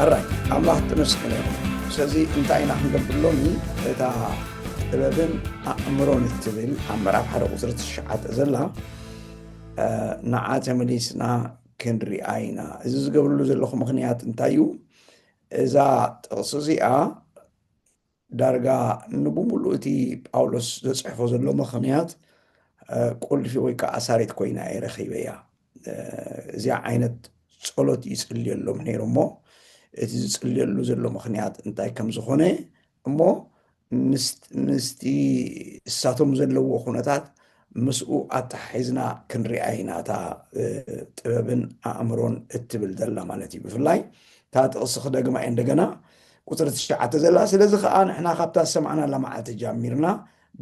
ኣራይ ኣምላኽ ተመስገን ይኹን። ስለዚ እንታይ ኢና ክንገብር ሎሚ? እታ ጥበብን ኣእምሮን እትብል ኣብ ምዕራፍ ሓደ ቁፅሪ ትሽዓተ ዘላ ንዓ ተመሊስና ክንሪኣ ኢና። እዚ ዝገብርሉ ዘለኹ ምኽንያት እንታይ እዩ? እዛ ጥቕሲ እዚኣ ዳርጋ ንብምሉኡ እቲ ጳውሎስ ዘፅሕፎ ዘሎ ምኽንያት ቁልፊ ወይ ከዓ ኣሳሪት ኮይና እየ ረኺበያ። እዚኣ ዓይነት ጸሎት ይጽልየሎም ነይሩ እሞ እቲ ዝጽልየሉ ዘሎ ምኽንያት እንታይ ከም ዝኾነ እሞ ምስቲ እሳቶም ዘለዎ ኩነታት ምስኡ ኣተሓሒዝና ክንሪኣ ኢና እታ ጥበብን ኣእምሮን እትብል ዘላ ማለት እዩ። ብፍላይ እታ ጥቕሲ ክደግማ እየ እንደገና ቁፅሪ ትሽዓተ ዘላ። ስለዚ ከዓ ንሕና ካብታ ዝሰማዕናላ መዓልቲ ጃሚርና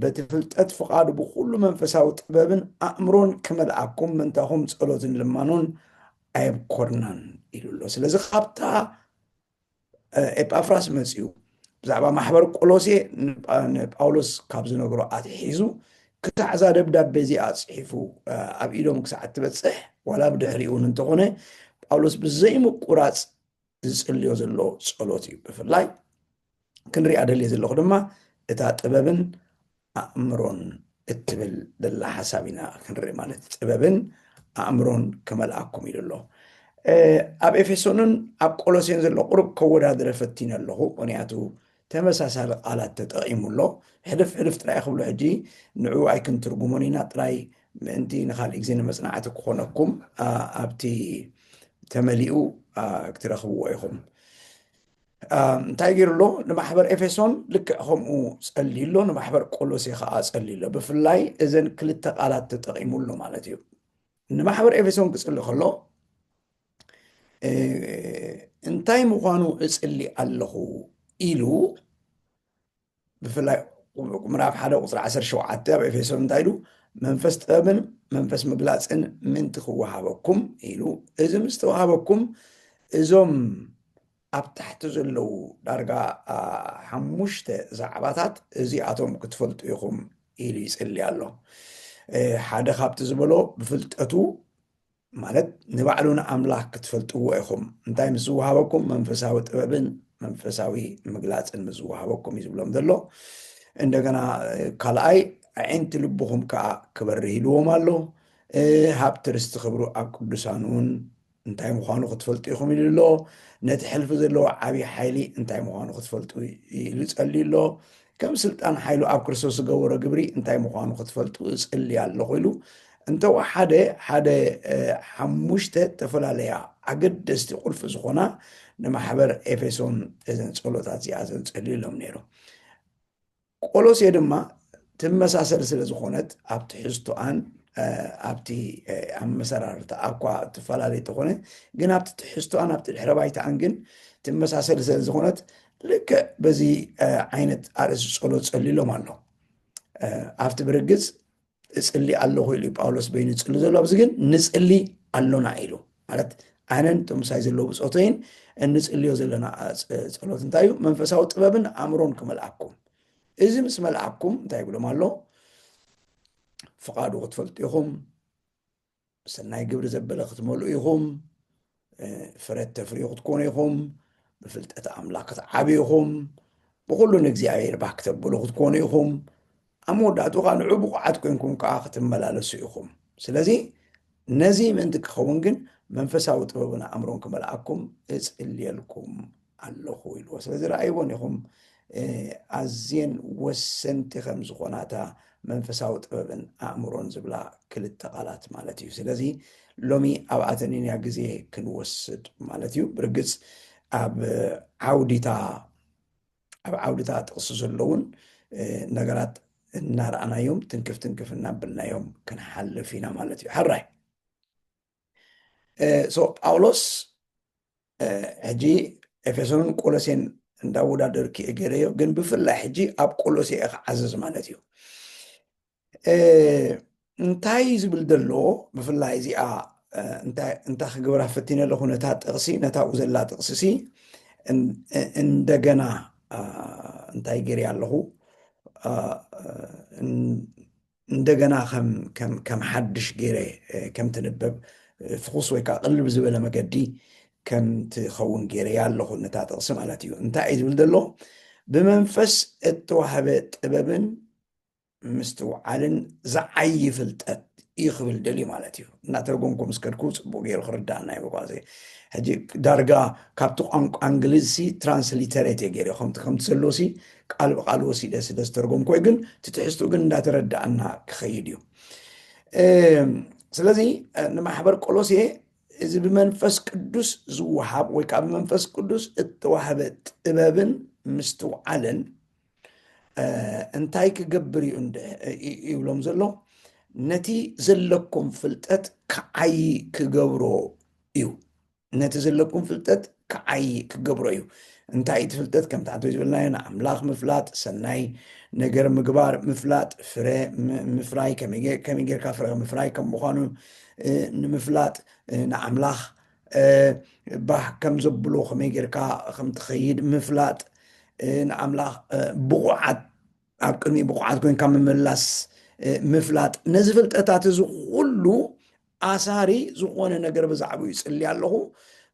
በቲ ፍልጠት ፍቓዱ ብኩሉ መንፈሳዊ ጥበብን ኣእምሮን ክመልኣኩም ምእንታኹም ጸሎትን ልማኖን ኣየብኮርናን ኢሉ ኣሎ። ስለዚ ካብታ ኤጳፍራስ መጺኡ ብዛዕባ ማሕበር ቆሎሴ ንጳውሎስ ካብ ዝነግሮ ኣትሒዙ ክሳዕ እዛ ደብዳቤ እዚኣ ጽሒፉ ኣብ ኢዶም ክሳዕ እትበጽሕ ዋላ ብድሕሪኡ እውን እንተኾነ ጳውሎስ ብዘይምቁራጽ ዝጽልዮ ዘሎ ጸሎት እዩ። ብፍላይ ክንሪኣ ደልየ ዘለኹ ድማ እታ ጥበብን ኣእምሮን እትብል ደላ ሓሳብ ኢና ክንርኢ ማለት ጥበብን ኣእምሮን ክመልኣኩም ኢሉ ኣሎ። ኣብ ኤፌሶንን ኣብ ቆሎሴን ዘሎ ቁሩብ ከወዳድረ ፈቲነ ኣለኹ። ምክንያቱ ተመሳሳሊ ቃላት ተጠቒሙ ኣሎ። ሕድፍ ሕድፍ ጥራይ ክብሎ ሕጂ ንዑ ኣይክንትርጉሞን ኢና ጥራይ ምእንቲ ንካልእ ግዜ ንመጽናዕቲ ክኾነኩም ኣብቲ ተመሊኡ ክትረኽብዎ ኢኹም። እንታይ ገይሩ ኣሎ? ንማሕበር ኤፌሶን ልክዕ ከምኡ ጸልዩ ኣሎ፣ ንማሕበር ቆሎሴ ከዓ ጸልዩ ኣሎ። ብፍላይ እዘን ክልተ ቃላት ተጠቒሙ ኣሎ ማለት እዩ። ንማሕበር ኤፌሶን ክጽሊ ከሎ እንታይ ምዃኑ እጽሊ ኣለኹ ኢሉ ብፍላይ ምዕራፍ ሓደ ቁፅሪ ዓሰርተ ሸውዓተ ኣብ ኤፌሶን እንታይ ኢሉ? መንፈስ ጥበብን መንፈስ ምግላፅን ምእንቲ ክወሃበኩም ኢሉ። እዚ ምስ ተወሃበኩም እዞም ኣብ ታሕቲ ዘለዉ ዳርጋ ሓሙሽተ ዛዕባታት እዚኣቶም ክትፈልጡ ኢኹም ኢሉ ይፅሊ ኣሎ። ሓደ ካብቲ ዝበሎ ብፍልጠቱ ማለት ንባዕሉ ንኣምላኽ ክትፈልጥዎ ኢኹም። እንታይ ምስ ዝወሃበኩም? መንፈሳዊ ጥበብን መንፈሳዊ ምግላፅን ምስ ዝወሃበኩም እዩ ዝብሎም ዘሎ። እንደገና ካልኣይ ኣዒንቲ ልብኹም ከዓ ክበርህ ኢልዎም ኣሎ። ሃብቲ ርስቲ ክብሩ ኣብ ቅዱሳን እውን እንታይ ምዃኑ ክትፈልጡ ኢኹም ኢሉ ኣሎ። ነቲ ሕልፊ ዘለዎ ዓብዪ ሓይሊ እንታይ ምዃኑ ክትፈልጡ ኢሉ ጸልዩ ኣሎ። ከም ስልጣን ሓይሉ ኣብ ክርስቶስ ዝገበሮ ግብሪ እንታይ ምዃኑ ክትፈልጡ እጽሊ ኣለኹ ኢሉ እንተወሓደ ሓደ ሓሙሽተ ዝተፈላለያ ኣገደስቲ ቁልፊ ዝኾና ንማሕበር ኤፌሶን እዘን ጸሎታት እዚኣ ዘንጸልዩ ኢሎም ነይሩ። ቆሎሴ ድማ ትመሳሰል ስለ ዝኾነት ኣብ ትሕዝቶኣን ኣብቲ ኣመሰራርታ ኣኳ ትፈላለይ ተኾነ ግን ኣብቲ ትሕዝቶኣን ኣብቲ ድሕረ ባይታኣን ግን ትመሳሰል ስለ ዝኾነት ልክዕ በዚ ዓይነት ኣርእስቲ ጸሎት ጸሊሎም ኣሎ። ኣብቲ ብርግጽ እጽሊ ኣለኹ ኢሉ ጳውሎስ በይኑ ይጽሊ ዘሎ ኣብዚ ግን ንጽሊ ኣሎና ኢሉ ማለት ኣነን ቶም ምሳይ ዘለዉ ብጾተይን እንጽልዮ ዘለና ጸሎት እንታይ እዩ? መንፈሳዊ ጥበብን ኣእምሮን ክመልኣኩም። እዚ ምስ መልኣኩም እንታይ ይብሎም ኣሎ? ፍቓዱ ክትፈልጡ ኢኹም፣ ሰናይ ግብሪ ዘበለ ክትመልኡ ኢኹም፣ ፍረ ተፍርዩ ክትኮኑ ኢኹም፣ ብፍልጠት ኣምላኽ ክትዓብዩ ኢኹም፣ ብኹሉ ንእግዚኣብሔር ባህ ክተብሉ ክትኮኑ ኢኹም፣ ኣብ መወዳእቱ ከዓ ንዑ ብቑዓት ኮንኩም ከዓ ክትመላለሱ ኢኹም። ስለዚ ነዚ ምእንቲ ክኸውን ግን መንፈሳዊ ጥበብን ኣእምሮን ክመልኣኩም እጽልየልኩም ኣለኹ ኢልዎ። ስለዚ ረኣይዎን ኢኹም ኣዝየን ወሰንቲ ከም ዝኾናታ መንፈሳዊ ጥበብን ኣእምሮን ዝብላ ክልተ ቃላት ማለት እዩ። ስለዚ ሎሚ ኣብኣተን ኢና ግዜ ክንወስድ ማለት እዩ። ብርግጽ ኣብ ዓውዲታ ኣብ ዓውዲታ ጥቕሲ ዘለውን ነገራት እናረኣናዮም ትንክፍ ትንክፍ እናበልናዮም ክንሓልፍ ኢና ማለት እዩ። ሕራይ ሶ ጳውሎስ ሕጂ ኤፌሶንን ቆሎሴን እንዳወዳደርኪ እገረዮ ግን ብፍላይ ሕጂ ኣብ ቆሎሴ እየ ክዓዝዝ ማለት እዩ። እንታይ ዝብል ዘሎ ብፍላይ እዚኣ እንታይ ክግብራ ፈቲነ ኣለኹ ነታ ጥቕሲ ነታኡ ዘላ ጥቕሲ ሲ እንደገና እንታይ ገይረ ኣለኹ እንደገና ከም ሓድሽ ገይረ ከም ትንበብ ፍኹስ ወይ ከዓ ቅልብ ዝበለ መገዲ ከም ትኸውን ገይረያ ኣለኹ ነታ ጥቕሲ ማለት እዩ። እንታይ እዩ ዝብል ዘሎ? ብመንፈስ እተዋህበ ጥበብን ምስትውዓልን ዝዓዪ ፍልጠት እዩ ክብል ደልዩ ማለት እዩ። እናተረጎምኩ ምስ ከድኩ ጽቡቕ ገይሩ ክርዳእና እዩ። ቋንቋ ሕጂ ዳርጋ ካብቲ ቋንቋ እንግሊዝሲ ትራንስሊተሬት እየ ገይረ፣ ከምቲ ከምቲ ዘሎሲ ቃል ብቃል ወሲደ ስለ ዝተረጎምኩ፣ ግን እቲ ትሕዝትኡ ግን እንዳተረዳእና ክኸይድ እዩ። ስለዚ ንማሕበር ቆሎሴ እዚ ብመንፈስ ቅዱስ ዝወሃብ ወይ ከዓ ብመንፈስ ቅዱስ እተዋህበ ጥበብን ምስትውዓልን እንታይ ክገብር እዩ ይብሎም ዘሎ? ነቲ ዘለኩም ፍልጠት ክዓይ ክገብሮ እዩ። ነቲ ዘለኩም ፍልጠት ክዓይ ክገብሮ እዩ። እንታይ እቲ ፍልጠት? ከም ታሕቶ ዝበልናዮ ንኣምላኽ ምፍላጥ፣ ሰናይ ነገር ምግባር ምፍላጥ፣ ፍረ ምፍራይ፣ ከመይ ጌርካ ፍረ ምፍራይ ከም ምዃኑ ንምፍላጥ፣ ንኣምላኽ ባህ ከም ዘብሎ ከመይ ጌርካ ከም ትኸይድ ምፍላጥ፣ ንኣምላኽ ብቑዓት ኣብ ቅድሚ ብቑዓት ኮይንካ ምምላስ ምፍላጥ፣ ነዚ ፍልጠታት እዚ ኩሉ ኣሳሪ ዝኾነ ነገር ብዛዕባኡ ይጽሊ ኣለኹ።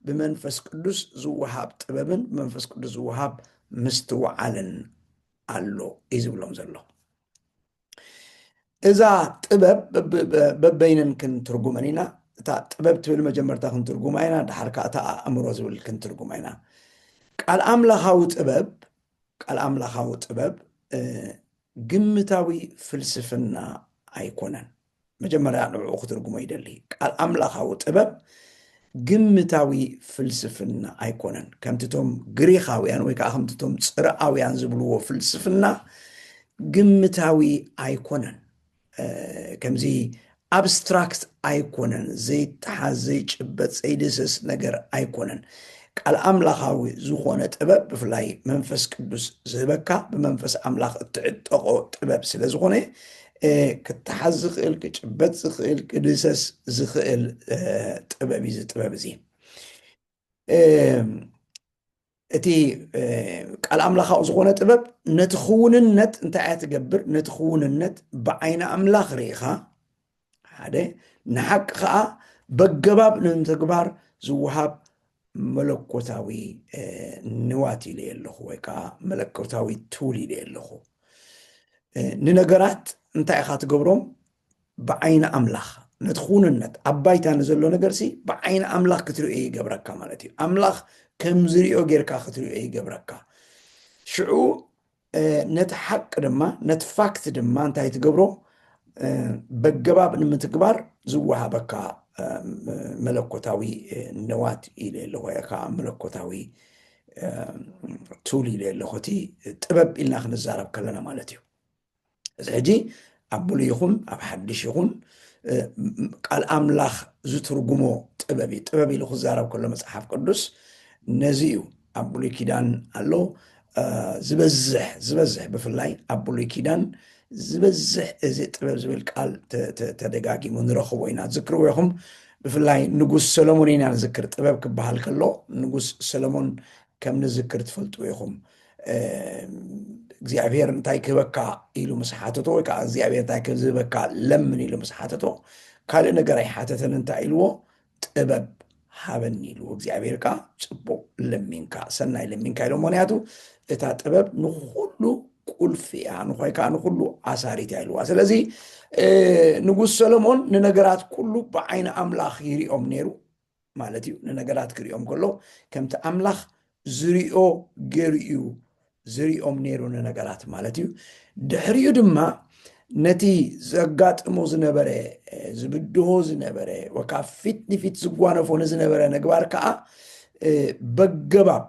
ብመንፈስ ቅዱስ ዝወሃብ ጥበብን ብመንፈስ ቅዱስ ዝወሃብ ምስትውዓልን ኣሎ እዩ ዝብሎም ዘሎ። እዛ ጥበብ በበይነን ክንትርጉመን ኢና። እታ ጥበብ ትብል መጀመርታ ክንትርጉማ ኢና፣ ድሓር ከዓ እታ ኣእምሮ ዝብል ክንትርጉማ ኢና። ቃል ኣምላኻዊ ጥበብ ቃል ኣምላኻዊ ጥበብ ግምታዊ ፍልስፍና ኣይኮነን። መጀመርያ ንዕኡ ክትርጉሞ ይደሊ። ቃል ኣምላኻዊ ጥበብ ግምታዊ ፍልስፍና ኣይኮነን። ከምቲ ቶም ግሪኻውያን ወይ ከዓ ከምቲ ቶም ጽርኣውያን ዝብልዎ ፍልስፍና ግምታዊ ኣይኮነን። ከምዚ ኣብስትራክት ኣይኮነን፣ ዘይተሓዝ፣ ዘይጭበጥ፣ ዘይድህሰስ ነገር ኣይኮነን። ቃል ኣምላኻዊ ዝኾነ ጥበብ ብፍላይ መንፈስ ቅዱስ ዝህበካ ብመንፈስ ኣምላኽ እትዕጠቖ ጥበብ ስለ ዝኾነ ክተሓዝ ዝኽእል፣ ክጭበጥ ዝኽእል፣ ክድህሰስ ዝኽእል ጥበብ እዩ። እዚ ጥበብ እዚ እቲ ቃል ኣምላኻዊ ዝኾነ ጥበብ ነቲ ክውንነት እንታይ እያ ትገብር? ነቲ ክውንነት ብዓይኒ ኣምላኽ ርኢኻ ሓደ ንሓቂ ከዓ በገባብ ንምትግባር ዝወሃብ መለኮታዊ ንዋት ኢለ ኣለኹ፣ ወይ ከዓ መለኮታዊ ቱል ኢለ ኣለኹ። ንነገራት እንታይ ኢኻ ትገብሮም? ብዓይኒ ኣምላኽ ነቲ ክውንነት ኣብ ባይታ ንዘሎ ነገርሲ ብዓይኒ ኣምላኽ ክትርእዮ ይገብረካ ማለት እዩ። ኣምላኽ ከም ዝርእዮ ጌርካ ክትርእዮ ይገብረካ። ሽዑ ነቲ ሓቂ ድማ ነቲ ፋክት ድማ እንታይ ትገብሮ? በገባብ ንምትግባር ዝወሃበካ መለኮታዊ ንዋት ኢለ ኣለኹ፣ ወይ ከዓ መለኮታዊ ቱል ኢለ ኣለኹ። እቲ ጥበብ ኢልና ክንዛረብ ከለና ማለት እዩ። እዚ ሕጂ ኣብ ብሉይ ይኹን ኣብ ሓድሽ ይኹን ቃል ኣምላኽ ዝትርጉሞ ጥበብ እዩ። ጥበብ ኢሉ ክዛረብ ከሎ መጽሓፍ ቅዱስ ነዚ እዩ። ኣብ ብሉይ ኪዳን ኣሎ ዝበዝሕ ዝበዝሕ ብፍላይ ኣብ ብሉይ ኪዳን ዝበዝሕ እዚ ጥበብ ዝብል ቃል ተደጋጊሙ ንረኽቦ ኢና። ዝክርዎ ኢኹም። ብፍላይ ንጉስ ሰሎሞን ኢና ንዝክር። ጥበብ ክበሃል ከሎ ንጉስ ሰሎሞን ከም ንዝክር ትፈልጡ ኢኹም። እግዚኣብሔር እንታይ ክህበካ ኢሉ ምስ ሓተቶ፣ ወይ ከዓ እግዚኣብሔር እንታይ ክህበካ ለምን ኢሉ ምስ ሓተቶ፣ ካልእ ነገር ኣይሓተተን። እንታይ ኢልዎ? ጥበብ ሃበኒ ኢልዎ። እግዚኣብሔር ከዓ ጽቡቕ ለሚንካ፣ ሰናይ ለሚንካ ኢልዎ። ምክንያቱ እታ ጥበብ ንኹሉ ቁልፊ እያ፣ ንኾይ ከዓ ንኹሉ ኣሳሪት እያ ኢልዋ። ስለዚ ንጉስ ሰሎሞን ንነገራት ኩሉ ብዓይኒ ኣምላኽ ይሪኦም ነይሩ ማለት እዩ። ንነገራት ክሪኦም ከሎ ከምቲ ኣምላኽ ዝሪኦ ገይሩ እዩ ዝሪኦም ነይሩ ንነገራት ማለት እዩ። ድሕሪኡ ድማ ነቲ ዘጋጥሞ ዝነበረ፣ ዝብድሆ ዝነበረ፣ ወካ ፊት ንፊት ዝጓነፎ ንዝነበረ ነግባር ከዓ በገባብ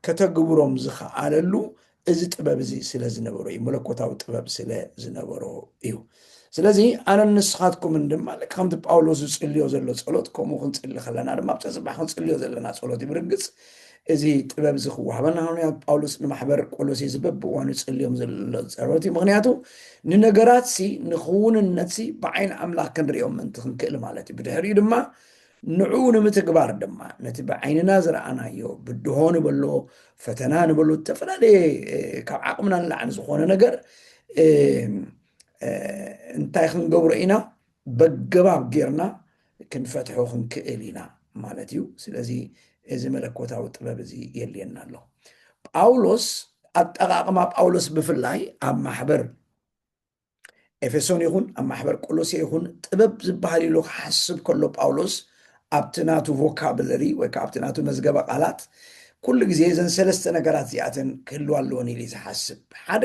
ከተግብሮም ዝኸኣለሉ እዚ ጥበብ እዚ ስለ ዝነበሮ እዩ፣ መለኮታዊ ጥበብ ስለ ዝነበሮ እዩ። ስለዚ ኣነን ንስኻትኩምን ድማ ልክ ከምቲ ጳውሎስ ዝጽልዮ ዘሎ ጸሎት ከምኡ ክንጽሊ ከለና ድማ ኣብቲ ጽባሕ ክንጽልዮ ዘለና ጸሎት እዩ። ብርግጽ እዚ ጥበብ እዚ ክወሃበና፣ ምክንያቱ ጳውሎስ ንማሕበር ቆሎሴ እዚ በብእዋኑ ይጽልዮም ዘሎ ጸሎት እዩ። ምክንያቱ ንነገራትሲ ንክውንነትሲ ብዓይኒ ኣምላኽ ክንሪኦም ምእንቲ ክንክእል ማለት እዩ። ብድሕሪኡ ድማ ንዕኡ ንምትግባር ድማ ነቲ ብዓይንና ዝረኣናዮ ብድሆ ንበሎ፣ ፈተና ንበሎ፣ ዝተፈላለየ ካብ ዓቕምና ንላዕሊ ዝኾነ ነገር እንታይ ክንገብሮ ኢና? በገባብ ጌርና ክንፈትሖ ክንክእል ኢና ማለት እዩ። ስለዚ እዚ መለኮታዊ ጥበብ እዚ የድልየና ኣሎ። ጳውሎስ፣ ኣጠቓቕማ ጳውሎስ ብፍላይ ኣብ ማሕበር ኤፌሶን ይኹን ኣብ ማሕበር ቆሎሴ ይኹን ጥበብ ዝበሃል ኢሉ ክሓስብ ከሎ ጳውሎስ ኣብቲ ናቱ ቮካብለሪ ወይ ከዓ ኣብቲ ናቱ መዝገበ ቃላት ኩሉ ግዜ እዘን ሰለስተ ነገራት እዚኣተን ክህልዋ ኣለወን ኢሉ እዩ ዝሓስብ። ሓደ፣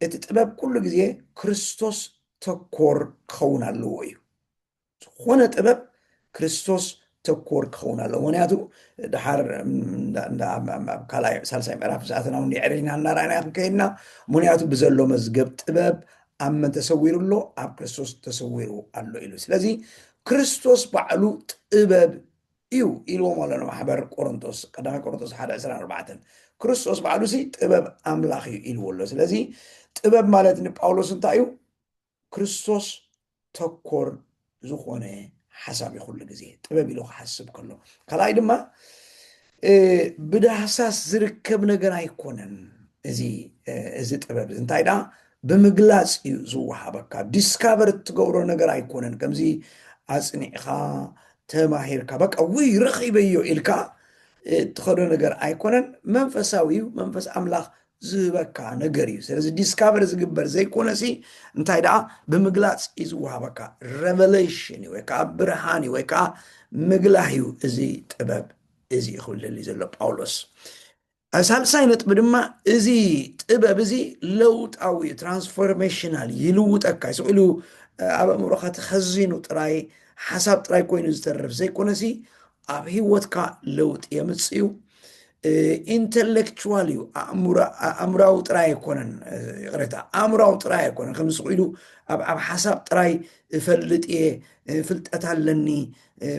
እቲ ጥበብ ኩሉ ግዜ ክርስቶስ ተኮር ክኸውን ኣለዎ እዩ። ዝኾነ ጥበብ ክርስቶስ ተኮር ክኸውን ኣለዎ። ምክንያቱ ድሓር እንዳ- እንዳ- ኣብ- ኣብ- ኣብ ካልኣይ ሳልሳይ ምዕራፍ ዝኣተና እውን የዕሪና እናረኣና ክንከይድና። ምክንያቱ ብዘሎ መዝገብ ጥበብ ኣብ መን ተሰዊሩ ኣሎ? ኣብ ክርስቶስ ተሰዊሩ ኣሎ ኢሉ። ስለዚ ክርስቶስ ባዕሉ ጥበብ እዩ ኢልዎም ኣሎ ንማሕበር ቆሮንቶስ፣ ቀዳማይ ቆሮንቶስ ሓደ ዕስራን ኣርባዕተን። ክርስቶስ ባዕሉ ሲ ጥበብ ኣምላኽ እዩ ኢልዎ ኣሎ። ስለዚ ጥበብ ማለት ንጳውሎስ እንታይ እዩ? ክርስቶስ ተኮር ዝኾነ ሓሳብ እዩ ኩሉ ግዜ ጥበብ ኢሉ ክሓስብ ከሎ። ካልኣይ ድማ እ፣ ብዳህሳስ ዝርከብ ነገር ኣይኮነን። እዚ እ፣ እዚ ጥበብ እዚ እንታይ ደኣ ብምግላፅ እዩ ዝወሃበካ። ዲስካቨር እትገብሮ ነገር ኣይኮነን። ከምዚ ኣፅኒዕኻ ተማሂርካ በቃ ውይ ረኺበዮ ኢልካ እ፣ እትኸዶ ነገር ኣይኮነን። መንፈሳዊ እዩ። መንፈስ ኣምላኽ ዝህበካ ነገር እዩ። ስለዚ ዲስካቨር ዝግበር ዘይኮነሲ እንታይ ደኣ ብምግላፅ እዩ ዝወሃበካ። ሬቨሌሽን እዩ ወይ ከዓ ብርሃን እዩ ወይ ከዓ ምግላህ እዩ። እዚ ጥበብ እዚ ክብለሊ ዘሎ ጳውሎስ። ሳልሳይ ነጥቢ ድማ እዚ ጥበብ እዚ ለውጣዊ እዩ፣ ትራንስፎርሜሽናል፣ ይልውጠካ እዩ። ስቕ ኢሉ ኣብ ኣእምሮኻ ተኸዚኑ ጥራይ ሓሳብ ጥራይ ኮይኑ ዝተርፍ ዘይኮነሲ ኣብ ህይወትካ ለውጢ የምፅእ እዩ። ኢንተሌክቹዋል እዩ። ኣእምራዊ ጥራይ ኣይኮነን። ይቅሬታ፣ ኣእምራዊ ጥራይ ኣይኮነን። ከም ስቕ ኢሉ ኣብ ሓሳብ ጥራይ እፈልጥ እየ፣ ፍልጠት ኣለኒ፣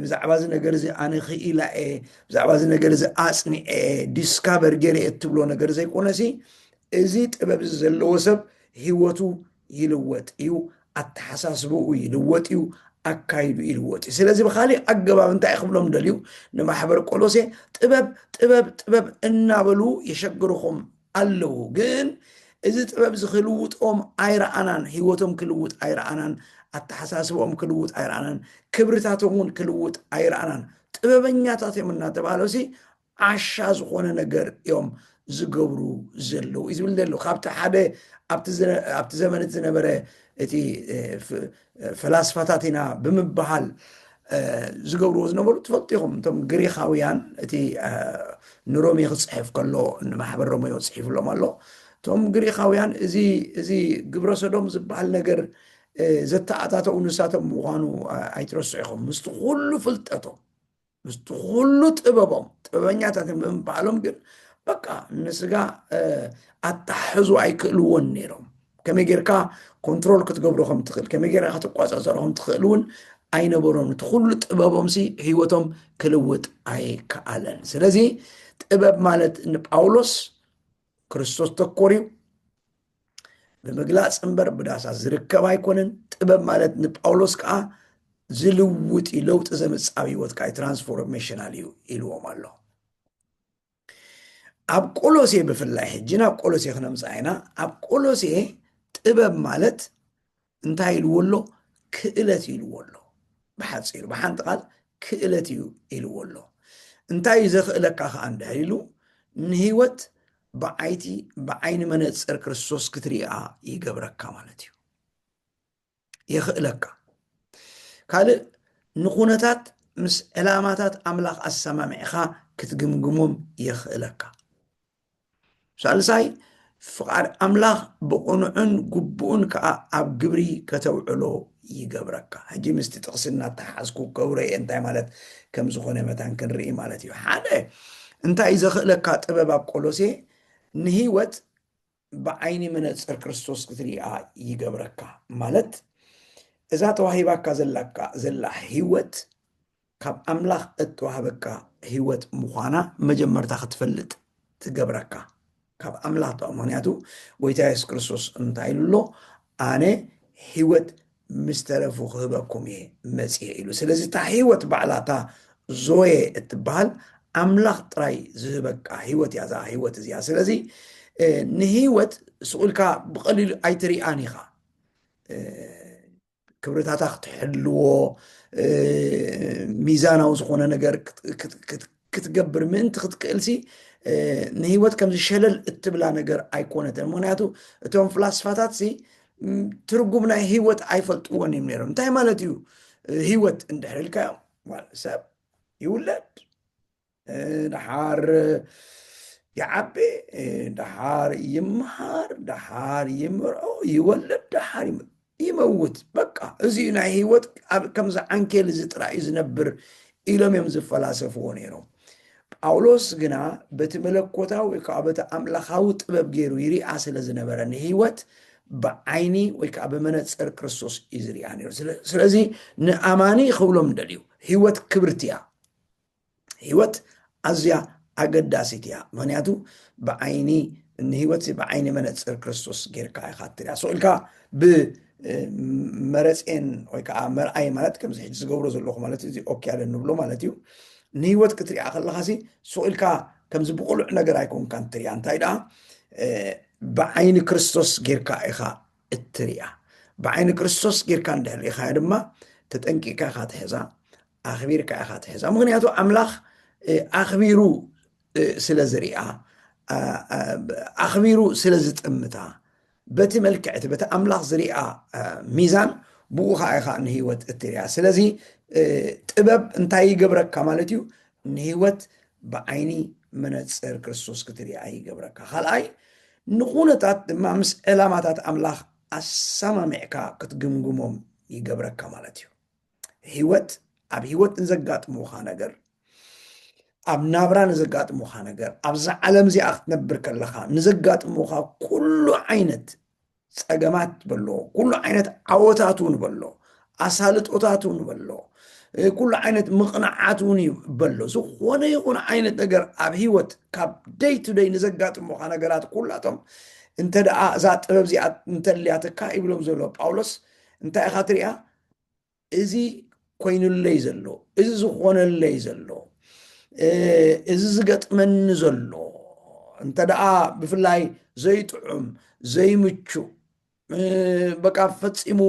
ብዛዕባ እዚ ነገር እዚ ኣነ ክኢላ እየ፣ ብዛዕባ እዚ ነገር እዚ ኣፅኒዐ፣ ዲስካቨር ገይረ እየ እትብሎ ነገር ዘይኮነሲ፣ እዚ ጥበብ እዚ ዘለዎ ሰብ ህይወቱ ይልወጥ እዩ፣ ኣተሓሳስብኡ ይልወጥ እዩ፣ ኣካይዱ ይልወጥ እዩ። ስለዚ ብካሊእ ኣገባብ እንታይ ክብሎም ደልዩ ንማሕበር ቆሎሴ? ጥበብ ጥበብ ጥበብ እናበሉ የሸግርኹም ኣለዉ፣ ግን እዚ ጥበብ እዚ ክልውጦም ኣይረኣናን። ህይወቶም ክልውጥ ኣይረኣናን። ኣተሓሳስብኦም ክልውጥ ኣይረኣናን። ክብርታቶም እውን ክልውጥ ኣይረኣናን። ጥበበኛታት እዮም እናተባሃሉ ሲ ዓሻ ዝኾነ ነገር እዮም ዝገብሩ ዘለዉ እዩ ዝብል ዘሎ። ካብቲ ሓደ ኣብቲ ዘመን እቲ ዝነበረ እቲ ፈላስፋታት ኢና ብምበሃል ዝገብርዎ ዝነበሩ ትፈልጡ ኢኹም። እቶም ግሪኻውያን እቲ ንሮሜ ክፅሕፍ ከሎ ንማሕበር ሮሜዮ ፅሒፍሎም ኣሎ። እቶም ግሪኻውያን እዚ እዚ ግብረ ሰዶም ዝበሃል ነገር ዘተኣታተው ንሳቶም ምዃኑ ኣይትረስዑ ኢኹም። ምስቲ ኩሉ ፍልጠቶም ምስቲ ኩሉ ጥበቦም ጥበበኛታት ብምባሎም ግን በቃ ንስጋ ኣተሓሕዙ ኣይክእልዎን ነይሮም። ከመይ ጌርካ ኮንትሮል ክትገብሮ ከም ትኽእል፣ ከመይ ጌርካ ክትቋፃፀሮ ከም ትኽእል እውን ኣይነበሮም። እቲ ኩሉ ጥበቦም ሲ ህይወቶም ክልውጥ ኣይከኣለን። ስለዚ ጥበብ ማለት ንጳውሎስ ክርስቶስ ተኮር እዩ። ብምግላፅ እምበር ብዳሳ ዝርከብ ኣይኮነን። ጥበብ ማለት ንጳውሎስ ከዓ ዝልውጥ እዩ፣ ለውጢ ዘምፅእ ኣብ ህይወትካ እዩ፣ ትራንስፎርሜሽናል እዩ ኢልዎም ኣሎ። ኣብ ቆሎሴ ብፍላይ ሕጂ ናብ ቆሎሴ ክነምፅኣ ኢና። ኣብ ቆሎሴ ጥበብ ማለት እንታይ ኢልዎ ኣሎ? ክእለት እዩ ኢልዎ ኣሎ። ብሓፂሩ ብሓንቲ ቃል ክእለት እዩ ኢልዎ ኣሎ። እንታይ እዩ ዘኽእለካ ከዓ እንድሕር ኢሉ ንህይወት ብዓይቲ ብዓይኒ መነፅር ክርስቶስ ክትሪኣ ይገብረካ ማለት እዩ። የኽእለካ። ካልእ ንኹነታት ምስ ዕላማታት ኣምላኽ ኣሰማሚዕኻ ክትግምግሞም የኽእለካ። ሳልሳይ ፍቓድ ኣምላኽ ብቕኑዕን ግቡእን ከዓ ኣብ ግብሪ ከተውዕሎ ይገብረካ። ሕጂ ምስቲ ጥቕሲ እናተሓዝኩ ከውረየ እንታይ ማለት ከም ዝኾነ መታን ክንርኢ ማለት እዩ። ሓደ እንታይ ዘኽእለካ ጥበብ ኣብ ቆሎሴ ንህይወት ብዓይኒ መነፅር ክርስቶስ ክትሪኣ ይገብረካ። ማለት እዛ ተዋሂባካ ዘላካ ዘላ ህይወት ካብ ኣምላኽ እተዋህበካ ህይወት ምዃና መጀመርታ ክትፈልጥ ትገብረካ። ካብ ኣምላኽ ተ ምክንያቱ ጎይታ የሱስ ክርስቶስ እንታይ ኢሉ ኣሎ? ኣነ ህይወት ምስ ተረፉ ክህበኩም እየ መፅየ ኢሉ። ስለዚ እታ ህይወት ባዕላ እታ ዞየ እትበሃል ኣምላኽ ጥራይ ዝህበካ ህይወት እያ እዛ ህይወት እዚኣ። ስለዚ ንህይወት ስቕ ኢልካ ብቐሊሉ ኣይትሪኣን ኢኻ። ክብርታታ ክትሕልዎ፣ ሚዛናዊ ዝኾነ ነገር ክትገብር ምእንቲ ክትክእልሲ፣ ንህይወት ከምዚ ሸለል እትብላ ነገር ኣይኮነትን። ምክንያቱ እቶም ፍላስፋታትሲ ትርጉም ናይ ህይወት ኣይፈልጥዎን እዮም ነይሮም። እንታይ ማለት እዩ ህይወት እንድሕር ኢልካዮም፣ ሰብ ይውለድ፣ ደሓር ይዓቢ፣ ደሓር ይምሃር፣ ደሓር ይምርዖ፣ ይወልድ፣ ደሓር ይመውት። በቃ እዚ ናይ ህይወት ከምዚ ዓንኬል እዚ ጥራይ እዩ ዝነብር ኢሎም እዮም ዝፈላሰፍዎ ነይሮም። ጳውሎስ ግና በቲ መለኮታዊ ወይ ከዓ በቲ ኣምላኻዊ ጥበብ ገይሩ ይሪኣ ስለ ዝነበረ ንህይወት ብዓይኒ ወይ ከዓ ብመነፅር ክርስቶስ እዩ ዝሪኣ ነይሩ። ስለዚ ንኣማኒ ክብሎም ደልዩ ህይወት ክብርቲ እያ። ህይወት ኣዝያ ኣገዳሲት እያ። ምክንያቱ ብዓይኒ ንህይወት ብዓይኒ መነፅር ክርስቶስ ጌርካ ኢካ እትሪኣ። ስቕ ኢልካ ብመረፅን ወይ ከዓ መርኣይ ማለት ከምዚ ሕጂ ዝገብሮ ዘለኹ ማለት እዚ ኦኬ ኣለ ንብሎ ማለት እዩ። ንህይወት ክትሪኣ ከለካ ሲ ስቕ ኢልካ ከምዚ ብቁሉዕ ነገር ኣይኮንካን እትሪኣ። እንታይ ደኣ ብዓይኒ ክርስቶስ ጌርካ ኢካ እትሪኣ። ብዓይኒ ክርስቶስ ጌርካ እንድሕር ሪኢኻያ ድማ ተጠንቂቕካ ኢኻ ትሕዛ፣ ኣኽቢርካ ኢኻ ትሕዛ። ምክንያቱ ኣምላኽ ኣኽቢሩ ስለ ዝሪኣ፣ ኣኽቢሩ ስለ ዝጥምታ፣ በቲ መልክዕ እቲ በቲ ኣምላኽ ዝሪኣ ሚዛን ብኡ ከዓ ኢኻ ንህይወት እትሪኣ። ስለዚ ጥበብ እንታይ ይገብረካ ማለት እዩ? ንህይወት ብዓይኒ መነፅር ክርስቶስ ክትሪኣ ይገብረካ። ካልኣይ ንኹነታት ድማ ምስ ዕላማታት ኣምላኽ ኣሰማሚዕካ ክትግምግሞም ይገብረካ ማለት እዩ። ህይወት ኣብ ህይወት ንዘጋጥሙኻ ነገር፣ ኣብ ናብራ ንዘጋጥሙኻ ነገር፣ ኣብዛ ዓለም እዚኣ ክትነብር ከለኻ ንዘጋጥሙኻ ኩሉ ዓይነት ፀገማት በሎ፣ ኩሉ ዓይነት ዓወታት እውን በሎ፣ ኣሳልጦታት እውን በሎ፣ ኩሉ ዓይነት ምቕናዓት እውን በሎ። ዝኾነ ይኹን ዓይነት ነገር ኣብ ህይወት ካብ ደይ ቱ ደይ ንዘጋጥሙኻ ነገራት ኩላቶም እንተ ደኣ እዛ ጥበብ እዚኣ እንተልያትካ ይብሎም ዘሎ ጳውሎስ እንታይ ኢኻ ትሪኣ? እዚ ኮይኑለይ ዘሎ፣ እዚ ዝኾነለይ ዘሎ፣ እዚ ዝገጥመኒ ዘሎ እንተ ደኣ ብፍላይ ዘይጥዑም ዘይምቹእ በቃ ፈጺሙ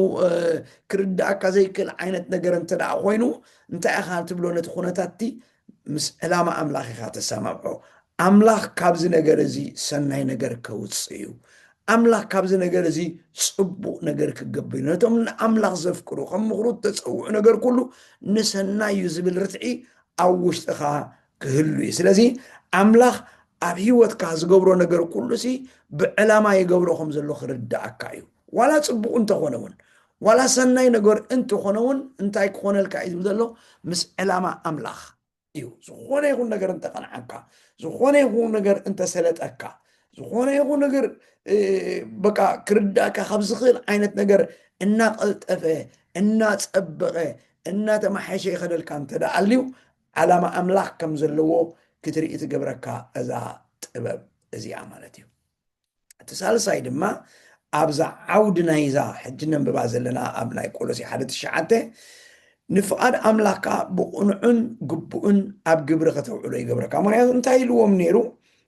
ክርዳእካ ዘይክእል ዓይነት ነገር እንተ ደኣ ኮይኑ እንታይ ኢኻ ትብሎ? ነቲ ኩነታትቲ ምስ ዕላማ ኣምላኽ ኢኻ ተሰማምዖ። ኣምላኽ ካብዚ ነገር እዚ ሰናይ ነገር ከውፅእ እዩ። ኣምላኽ ካብዚ ነገር እዚ ፅቡቕ ነገር ክገብር እዩ። ነቶም ንኣምላኽ ዘፍቅሩ ከም ምኽሩ ተፀውዑ ነገር ኩሉ ንሰናይ እዩ ዝብል ርትዒ ኣብ ውሽጥኻ ክህሉ እዩ። ስለዚ ኣምላኽ ኣብ ህይወትካ ዝገብሮ ነገር ኩሉ ሲ ብዕላማ ይገብሮ ከም ዘሎ ክርዳእካ እዩ። ዋላ ፅቡቕ እንተኾነ እውን ዋላ ሰናይ ነገር እንተኾነ እውን እንታይ ክኾነልካ እዩ ዝብል ዘሎ? ምስ ዕላማ ኣምላኽ እዩ። ዝኾነ ይኹን ነገር እንተቐንዓካ፣ ዝኾነ ይኹን ነገር እንተሰለጠካ፣ ዝኾነ ይኹን ነገር በቃ ክርዳእካ ካብ ዝኽእል ዓይነት ነገር እናቐልጠፈ እናፀበቐ እናተማሓሸ ይኸደልካ እንተ ደኣ ኣልዩ ዓላማ ኣምላኽ ከም ዘለዎ ክትርኢ ትገብረካ እዛ ጥበብ እዚኣ ማለት እዩ። እቲ ሳልሳይ ድማ ኣብዛ ዓውዲ ናይዛ ሕጂ ነንብባ ዘለና ኣብ ናይ ቆሎሲ ሓደ ትሽዓተ ንፍቓድ ኣምላኽ ከዓ ብቕኑዕን ግቡእን ኣብ ግብሪ ከተውዕሎ ይገብረካ። ምክንያቱ እንታይ ኢልዎም ነይሩ?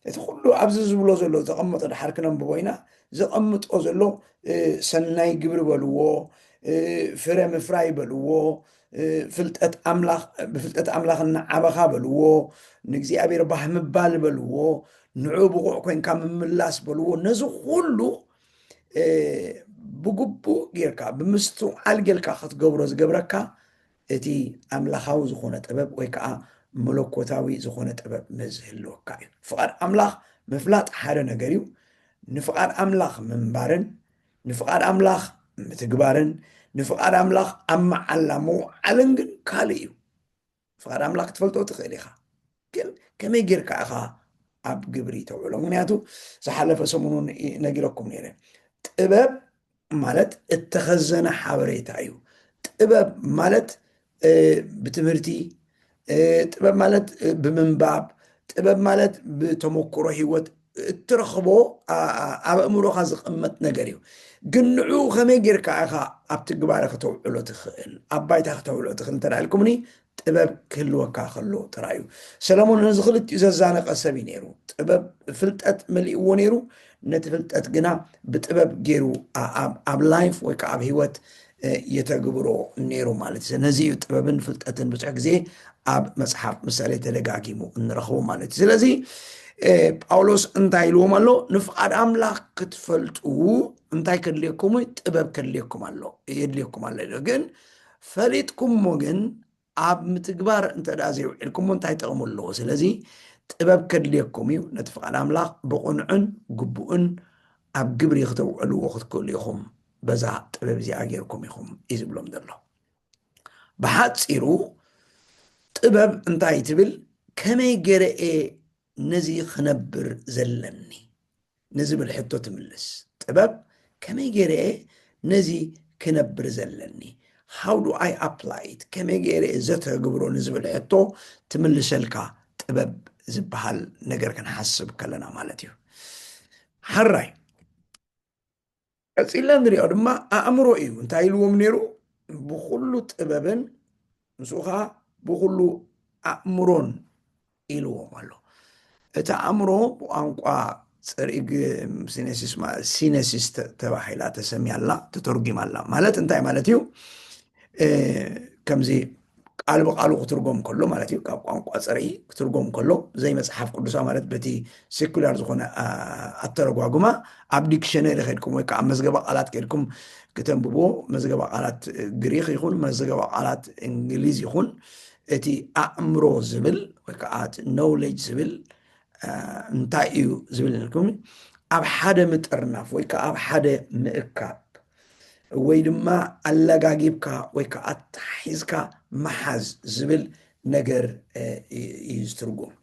እቲ ኩሉ ኣብዚ ዝብሎ ዘሎ ዘቐምጦ ድሓር ክነንብቦ ኢና። ዘቐምጦ ዘሎ ሰናይ ግብሪ በልዎ፣ ፍረ ምፍራይ በልዎ፣ ፍልጠት ኣምላኽ ብፍልጠት ኣምላኽ እናዓበኻ በልዎ፣ ንእግዚኣብሔር ባህ ምባል በልዎ፣ ንዑ ብቑዕ ኮንካ ምምላስ በልዎ። ነዚ ኩሉ ብግቡእ ጌርካ ብምስትውዓል ጌርካ ክትገብሮ ዝገብረካ እቲ ኣምላኻዊ ዝኾነ ጥበብ ወይ ከዓ መለኮታዊ ዝኾነ ጥበብ መዝህልወካ እዩ። ፍቓድ ኣምላኽ ምፍላጥ ሓደ ነገር እዩ። ንፍቓድ ኣምላኽ ምንባርን ንፍቓድ ኣምላኽ ምትግባርን ንፍቓድ ኣምላኽ ኣብ መዓላ ምውዓልን ግን ካልእ እዩ። ፍቓድ ኣምላኽ ክትፈልጦ ትኽእል ኢኻ፣ ግን ከመይ ጌርካ ኢኻ ኣብ ግብሪ ተውዕሎ? ምክንያቱ ዝሓለፈ ሰሙኑን ነጊረኩም ነይረ። ጥበብ ማለት እተኸዘነ ሓበሬታ እዩ። ጥበብ ማለት ብትምህርቲ፣ ጥበብ ማለት ብምንባብ፣ ጥበብ ማለት ብተመክሮ ህይወት እትረኽቦ ኣብ ኣእምሮኻ ዝቕመጥ ነገር እዩ። ግን ንዑ ከመይ ጌርካ ኢኻ ኣብ ትግባረ ከተውዕሎ ትኽእል፣ ኣብ ባይታ ከተውዕሎ ትኽእል እንተ ኢልኩምኒ ጥበብ ክህልወካ ከሎ ጥራይ እዩ። ሰለሞን ነዚ ክልቲኡ ዘዛነቐ ሰብ እዩ ነይሩ። ጥበብ ፍልጠት መሊእዎ ነይሩ። ነቲ ፍልጠት ግና ብጥበብ ገይሩ ኣብ ላይፍ ወይ ከዓ ኣብ ህይወት የተግብሮ ነይሩ ማለት እዩ። ነዚ እዩ ጥበብን ፍልጠትን ብዙሕ ግዜ ኣብ መጽሓፍ ምሳሌ ተደጋጊሙ እንረኽቦ ማለት እዩ። ስለዚ ጳውሎስ እንታይ ኢልዎም ኣሎ? ንፍቓድ ኣምላኽ ክትፈልጡ እንታይ ከድልየኩም እዩ? ጥበብ ከድልየኩም ኣሎ፣ የድልየኩም ኣሎ። ግን ፈሊጥኩሞ ግን ኣብ ምትግባር እንተ ዘይውዒልኩሞ እንታይ ጥቕሚ ኣለዎ? ስለዚ ጥበብ ከድልየኩም እዩ፣ ነቲ ፍቓድ ኣምላኽ ብቕኑዕን ግቡእን ኣብ ግብሪ ክተውዕልዎ ክትክእሉ ኢኹም። በዛ ጥበብ እዚኣ ጌርኩም ኢኹም እዩ ዝብሎም ዘሎ። ብሓፂሩ ጥበብ እንታይ ትብል? ከመይ ገይረ እየ ነዚ ክነብር ዘለኒ ንዝብል ሕቶ ትምልስ። ጥበብ ከመይ ገይረ እየ ነዚ ክነብር ዘለኒ? How do I apply it? ከመይ ገይረ እየ ዘተግብሮ ንዝብል ሕቶ ትምልሰልካ ጥበብ ዝበሃል ነገር ክንሓስብ ከለና ማለት እዩ። ሓራይ ቀፂልና ንሪኦ ድማ ኣእምሮ እዩ። እንታይ ኢልዎም ነይሩ? ብኩሉ ጥበብን ምስኡ ከዓ ብኩሉ ኣእምሮን ኢልዎም ኣሎ። እቲ ኣእምሮ ብቋንቋ ፅርኢግ ሲነሲስ ተባሂላ ተሰሚያላ ተተርጉማላ። ማለት እንታይ ማለት እዩ? ከምዚ ቃል ብቃሉ ክትርጎም ከሎ ማለት እዩ። ካብ ቋንቋ ፅርኢ ክትርጎም ከሎ ዘይ መፅሓፍ ቅዱሳ ማለት በቲ ሴኩላር ዝኾነ ኣተረጓጉማ ኣብ ዲክሽነሪ ከድኩም ወይ ከዓ መዝገበ ቃላት ከድኩም ክተንብቦ መዝገበ ቃላት ግሪክ ይኹን መዝገበ ቃላት እንግሊዝ ይኹን እቲ ኣእምሮ ዝብል ወይ ከዓ knowledge ዝብል እንታይ እዩ ዝብል ኢልኩም ኣብ ሓደ ምጥርናፍ ወይ ከዓ ኣብ ሓደ ምእካብ ወይ ድማ ኣለጋጊብካ ወይ ከዓ ኣተሓሒዝካ ምሓዝ ዝብል ነገር እዩ ዝትርጉም።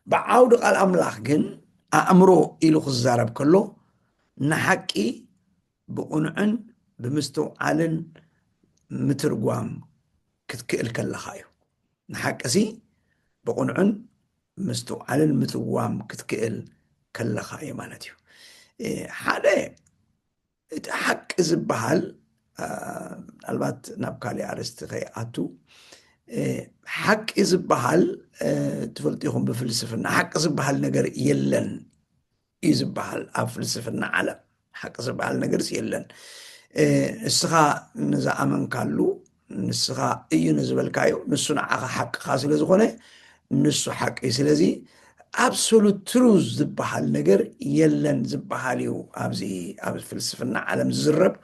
ብዓውዲ ቃል ኣምላኽ ግን ኣእምሮ ኢሉ ክዛረብ ከሎ ንሓቂ ብቕኑዕን ብምስትውዓልን ምትርጓም ክትክእል ከለኻ እዩ። ንሓቂ ሲ ብቕኑዕን ምስትውዓልን ምትርጓም ክትክእል ከለኻ እዩ ማለት እዩ። ሓደ እቲ ሓቂ ዝበሃል ምናልባት ናብ ካሊእ ኣርእስቲ ከይኣቱ ሓቂ ዝበሃል ትፈልጡ ኢኹም ብፍልስፍና ሓቂ ዝበሃል ነገር የለን እዩ ዝበሃል ኣብ ፍልስፍና ዓለም ሓቂ ዝበሃል ነገርስ የለን። እስኻ ንዝኣመንካሉ ንስኻ እዩ ንዝበልካዮ ንሱ ንዓኻ ሓቅኻ ስለ ዝኾነ ንሱ ሓቂ እዩ። ስለዚ absolute truth ዝበሃል ነገር የለን ዝበሃል እዩ። ኣብዚ ኣብ ፍልስፍና ዓለም ዝዝረብ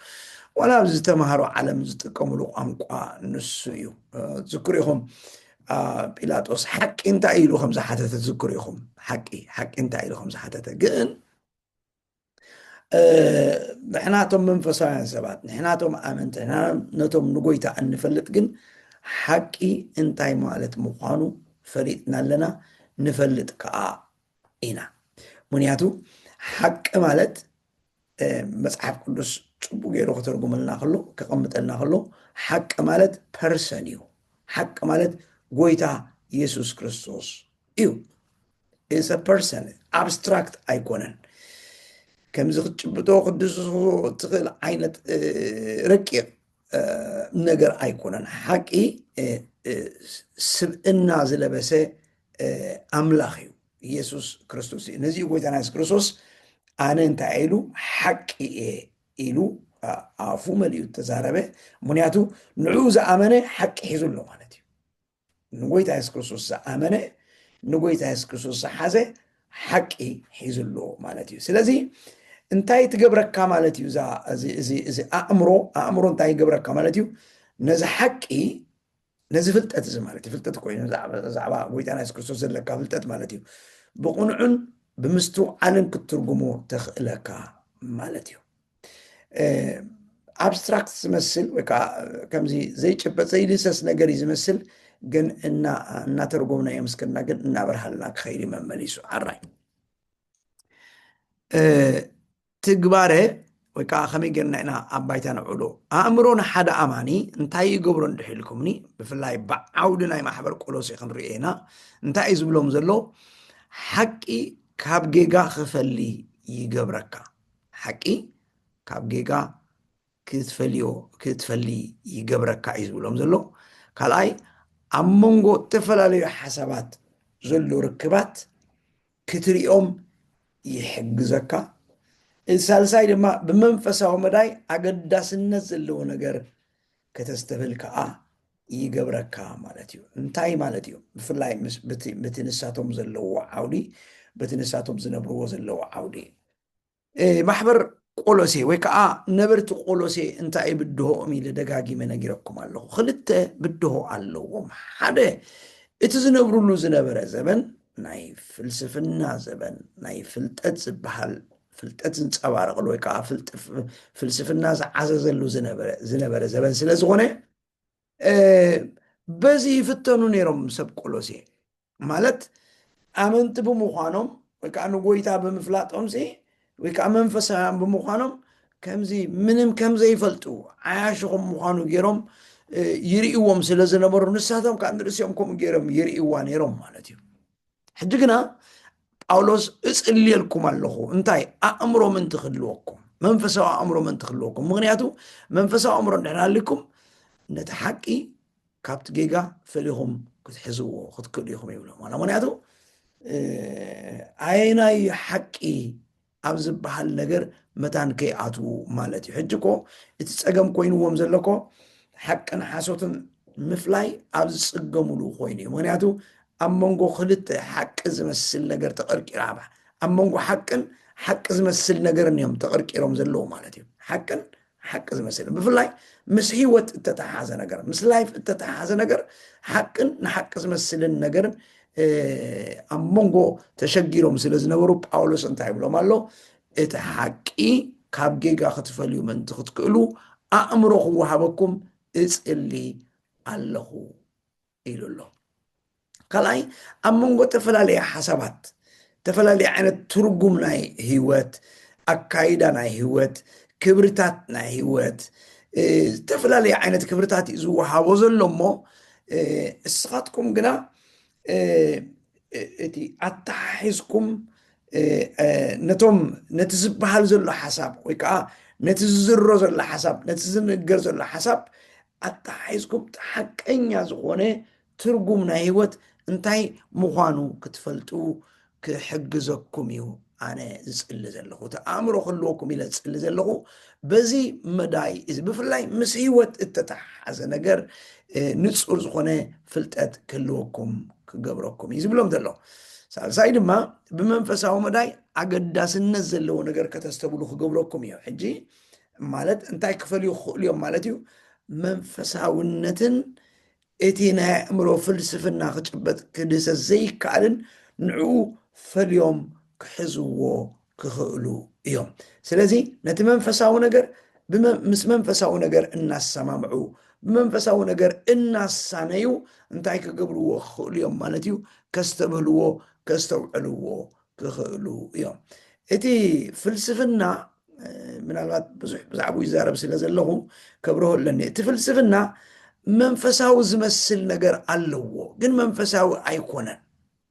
ዋላ ኣብዚ ዝተምሃሮ ዓለም ዝጥቀምሉ ቋንቋ ንሱ እዩ። ዝክሩ ኢኹም ጲላጦስ ሓቂ እንታይ ኢሉ ከም ዝሓተተ ዝክሩ ኢኹም። ሓቂ ሓቂ እንታይ ኢሉ ከም ዝሓተተ ግን ንሕናቶም መንፈሳውያን ሰባት ንሕናቶም ኣመንቲ ነቶም ንጎይታ እንፈልጥ ግን ሓቂ እንታይ ማለት ምዃኑ ፈሊጥና ኣለና፣ ንፈልጥ ከዓ ኢና። ምክንያቱ ሓቂ ማለት መፅሓፍ ቅዱስ ፅቡቅ ገይሩ ክተርጉመልና ከሎ ክቐምጠልና ከሎ ሓቂ ማለት ፐርሰን እዩ። ሓቂ ማለት ጎይታ የሱስ ክርስቶስ እዩ። ፐርሰን ኣብስትራክት ኣይኮነን። ከምዚ ክትጭብጦ ክትድስሶ ትኽእል ዓይነት ረቂቕ ነገር ኣይኮነን። ሓቂ ስብእና ዝለበሰ ኣምላኽ እዩ። ኢየሱስ ክርስቶስ እዩ። ነዚ እዩ ጎይታና የሱስ ክርስቶስ ኣነ እንታይ ኢሉ ሓቂ እየ ኢሉ ኣፉ መሊኡ ተዛረበ። ምክንያቱ ንዕኡ ዝኣመነ ሓቂ ሒዙ ኣሎ ማለት እዩ። ንጎይታ የሱስ ክርስቶስ ዝኣመነ ንጎይታ የሱስ ክርስቶስ ዝሓዘ ሓቂ ሒዙ ኣሎ ማለት እዩ። ስለዚ እንታይ ትገብረካ ማለት እዩ? እዚ ኣእምሮ ኣእምሮ እንታይ ይገብረካ ማለት እዩ? ነዚ ሓቂ ነዚ ፍልጠት እዚ ማለት እዩ ፍልጠት ኮይኑ ዛዕባ ጎይታና የሱስ ክርስቶስ ዘለካ ፍልጠት ማለት እዩ። ብቕኑዕን ብምስትውዓልን ክትትርጉሞ ተኽእለካ ማለት እዩ። ኣብስትራክት ዝመስል ወይ ከዓ ከምዚ ዘይጭበጥ ዘይድሰስ ነገር እዩ ዝመስል፣ ግን እናተርጎምናዮ ምስክርና ግን እናበርሃልና ክኸይድ መመሊሱ ዓራይ ትግባረ ወይ ከዓ ከመይ ጌርና ኢና ኣብ ባይታ ነውዕሎ? ኣእምሮ ንሓደ ኣማኒ እንታይ ይገብሮ እንድሕልኩምኒ፣ ብፍላይ ብዓውዲ ናይ ማሕበር ቆሎሴ ክንሪኦ ኢና። እንታይ እዩ ዝብሎም ዘሎ? ሓቂ ካብ ጌጋ ክፈሊ ይገብረካ። ሓቂ ካብ ጌጋ ክትፈልዮ ክትፈሊ ይገብረካ እዩ ዝብሎም ዘሎ። ካልኣይ ኣብ መንጎ እተፈላለዩ ሓሳባት ዘሎ ርክባት ክትሪኦም ይሕግዘካ። ሳልሳይ ድማ ብመንፈሳዊ መዳይ ኣገዳስነት ዘለዎ ነገር ከተስተብህል ከዓ ይገብረካ ማለት እዩ። እንታይ ማለት እዩ? ብፍላይ በቲ ንሳቶም ዘለዎ ዓውዲ፣ በቲ ንሳቶም ዝነብርዎ ዘለዎ ዓውዲ፣ ማሕበር ቆሎሴ ወይ ከዓ ነበርቲ ቆሎሴ እንታይ ብድሆኦም ኢለ ደጋጊመ ነጊረኩም ኣለኹ። ክልተ ብድሆ ኣለዎም። ሓደ፣ እቲ ዝነብርሉ ዝነበረ ዘበን ናይ ፍልስፍና ዘበን፣ ናይ ፍልጠት ዝበሃል፣ ፍልጠት ዝንፀባረቕሉ ወይ ከዓ ፍልስፍና ዝዓዘዘሉ ዝነበረ ዘበን ስለ ዝኾነ፣ በዚ ይፍተኑ ነይሮም ሰብ ቆሎሴ። ማለት ኣመንቲ ብምዃኖም ወይ ከዓ ንጎይታ ብምፍላጦምሲ ወይ ከዓ መንፈሳውያን ብምዃኖም ከምዚ ምንም ከም ዘይፈልጡ ዓያሹኹም ምዃኑ ገይሮም ይርእዎም ስለ ዝነበሩ ንሳቶም ከዓ ንርእሲኦም ከምኡ ገይሮም ይርእዋ ነይሮም ማለት እዩ። ሕጂ ግና ጳውሎስ እጽልየልኩም ኣለኹ እንታይ ኣእምሮ ምንቲ ክህልወኩም፣ መንፈሳዊ ኣእምሮ ምንቲ ክህልወኩም። ምክንያቱ መንፈሳዊ ኣእምሮ እንድሕር ሃልይኩም ነቲ ሓቂ ካብቲ ጌጋ ፈሊኹም ክትሕዝዎ ክትክእሉ ኢኹም ይብሎ። ማለት ምክንያቱ ኣየናይ ሓቂ ኣብ ዝበሃል ነገር መታን ከይኣትዉ ማለት እዩ። ሕጂ እኮ እቲ ጸገም ኮይንዎም ዘለኮ ሓቅን ሓሶትን ምፍላይ ኣብ ዝጽገሙሉ ኮይኑ እዩ። ምክንያቱ ኣብ መንጎ ክልተ ሓቂ ዝመስል ነገር ተቐርቂራ ኣብ መንጎ ሓቅን ሓቂ ዝመስል ነገርን እዮም ተቐርቂሮም ዘለዉ ማለት እዩ። ሓቅን ሓቂ ዝመስልን ብፍላይ ምስ ህይወት እተተሓዘ ነገር ምስ ላይፍ እተተሓዘ ነገር ሓቅን ንሓቂ ዝመስልን ነገርን ኣብ መንጎ ተሸጊሮም ስለ ዝነበሩ ጳውሎስ እንታይ ይብሎም ኣሎ? እቲ ሓቂ ካብ ጌጋ ክትፈልዩ ምእንቲ ክትክእሉ ኣእምሮ ክወሃበኩም እጽሊ ኣለኹ ኢሉ ኣሎ። ካልኣይ ኣብ መንጎ ዝተፈላለየ ሓሳባት ዝተፈላለየ ዓይነት ትርጉም ናይ ህይወት ኣካይዳ ናይ ህይወት ክብርታት ናይ ህይወት ዝተፈላለየ ዓይነት ክብርታት እዩ ዝወሃቦ ዘሎ እሞ እስኻትኩም ግና እቲ ኣተሓሒዝኩም ነቶም ነቲ ዝበሃል ዘሎ ሓሳብ ወይ ከዓ ነቲ ዝዝሮ ዘሎ ሓሳብ ነቲ ዝንገር ዘሎ ሓሳብ ኣተሓሒዝኩም ሓቀኛ ዝኾነ ትርጉም ናይ ህይወት እንታይ ምዃኑ ክትፈልጡ ክሕግዘኩም እዩ ኣነ ዝጽሊ ዘለኹ። እቲ ኣእምሮ ክህልወኩም ኢለ ዝጽሊ ዘለኹ በዚ መዳይ እዚ ብፍላይ ምስ ህይወት እተተሓሓዘ ነገር ንጹር ዝኾነ ፍልጠት ክህልወኩም ክገብረኩም እዩ ዝብሎም ዘሎ። ሳልሳይ ድማ ብመንፈሳዊ መዳይ ኣገዳስነት ዘለዎ ነገር ከተስተብሉ ክገብረኩም እዩ። ሕጂ ማለት እንታይ ክፈልዩ ክኽእሉ እዮም ማለት እዩ? መንፈሳውነትን እቲ ናይ ኣእምሮ ፍልስፍና ክጭበጥ ክድህሰስ ዘይከኣልን ንዕኡ ፈልዮም ክሕዝዎ ክኽእሉ እዮም። ስለዚ ነቲ መንፈሳዊ ነገር ምስ መንፈሳዊ ነገር እናሰማምዑ ብመንፈሳዊ ነገር እናሳነዩ እንታይ ክገብርዎ ክኽእሉ እዮም ማለት እዩ? ከስተብህልዎ ከስተውዕልዎ ክኽእሉ እዮም። እቲ ፍልስፍና ምናልባት ብዙሕ ብዛዕባኡ ይዛረብ ስለ ዘለኹ ከብርሆ ኣለኒ። እቲ ፍልስፍና መንፈሳዊ ዝመስል ነገር ኣለዎ፣ ግን መንፈሳዊ ኣይኮነን።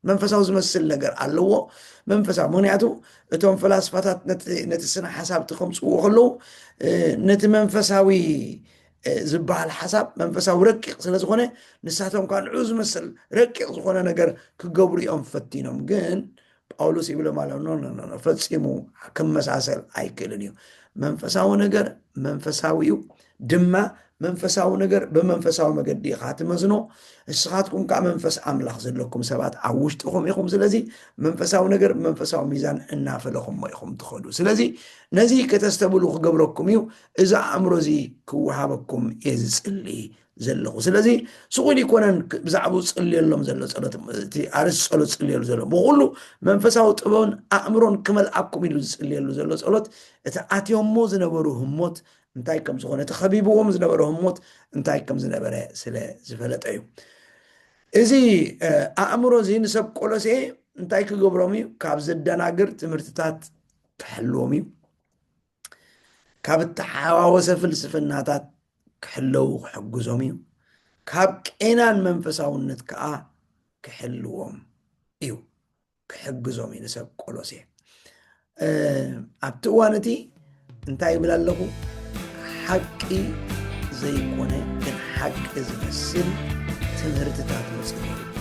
መንፈሳዊ ዝመስል ነገር ኣለዎ። መንፈሳዊ ምክንያቱ እቶም ፈላስፋታት ነቲ ስነ ሓሳብ እቲ ከምፅዎ ከለዉ ነቲ መንፈሳዊ ዝበሃል ሓሳብ መንፈሳዊ ረቂቕ ስለ ዝኾነ ንሳቶም ከዓ ንዑ ዝመስል ረቂቕ ዝኾነ ነገር ክገብሩ እዮም ፈቲኖም። ግን ጳውሎስ ይብሎም ኣሎ ፈፂሙ ክመሳሰል ኣይክእልን እዩ። መንፈሳዊ ነገር መንፈሳዊ እዩ ድማ መንፈሳዊ ነገር ብመንፈሳዊ መገዲ ኢኻ ትመዝኖ። ንስኻትኩም ከዓ መንፈስ ኣምላኽ ዘለኩም ሰባት ኣብ ውሽጥኹም ኢኹም። ስለዚ መንፈሳዊ ነገር መንፈሳዊ ሚዛን እናፈለኹሞ ኢኹም ትኸዱ። ስለዚ ነዚ ከተስተብሉ ክገብረኩም እዩ። እዚ ኣእምሮ እዚ ክወሃበኩም እየ ዝጽሊ ዘለኹ። ስለዚ ስቑል ይኮነን ብዛዕባኡ ዝጽልየሎም ዘሎ ጸሎት፣ እቲ ኣርእስቲ ጸሎት ዝጽልየሉ ዘሎ ብኹሉ መንፈሳዊ ጥበብን ኣእምሮን ክመልኣኩም ኢሉ ዝጽልየሉ ዘሎ ጸሎት እቲ ኣትዮሞ ዝነበሩ ህሞት እንታይ ከም ዝኾነ፣ እቲ ከቢብዎም ዝነበረ ህሞት እንታይ ከም ዝነበረ ስለ ዝፈለጠ እዩ። እዚ ኣእምሮ እዚ ንሰብ ቆሎሴ እንታይ ክገብሮም እዩ? ካብ ዘደናግር ትምህርትታት ክሕልዎም እዩ። ካብ እተሓዋወሰ ፍልስፍናታት ክሕለዉ ክሕግዞም እዩ። ካብ ቄናን መንፈሳውነት ከዓ ክሕልዎም እዩ። ክሕግዞም እዩ ንሰብ ቆሎሴ። ኣብቲ እዋን እቲ እንታይ ይብል ኣለኹ? ሓቂ ዘይኮነ ግን ሓቂ ዝመስል ትምህርትታት ወፅእ ነይሩ።